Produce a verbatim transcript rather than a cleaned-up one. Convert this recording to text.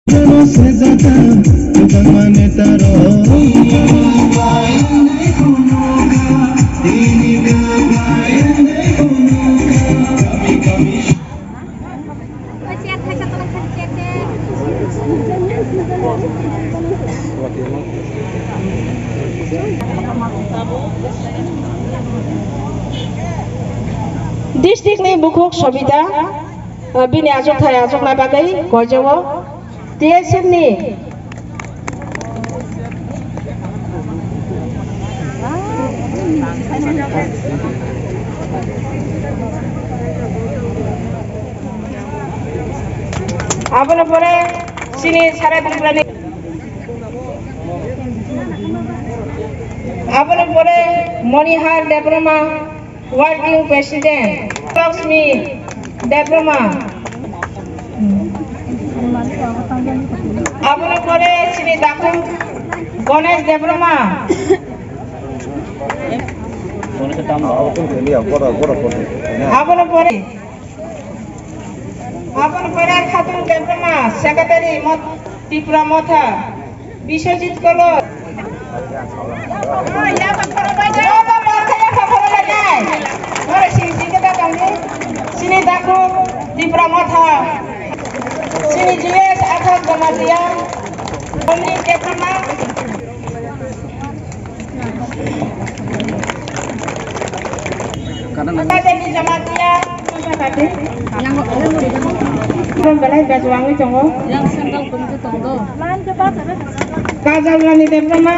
District ni bukhuk Sobita, uh, bini achukthai achukna bagwi koijao. T S F ni Abono pore chini Sarai Tripura ni, abono pore Monihar Debbarma, Working President Lakshmi Debbarma. Abono pore chini dakhung Ganesh Debbarma. Abono pore, abono pore Khatun Debbarma, Secretary Mot-, Tripura Motha. Biswajit Koloi. Joto Motha ya khaporo lainai. Ore sini sini kita tangni. Sini dakhung Tipra Motha. Sini G S Athak Jamatia. Omni Ketrama. Mata Devi Jamatia. Belai bejwangwi tongo. Yang sandal pun tu tongo. Kajalrani Debbarma,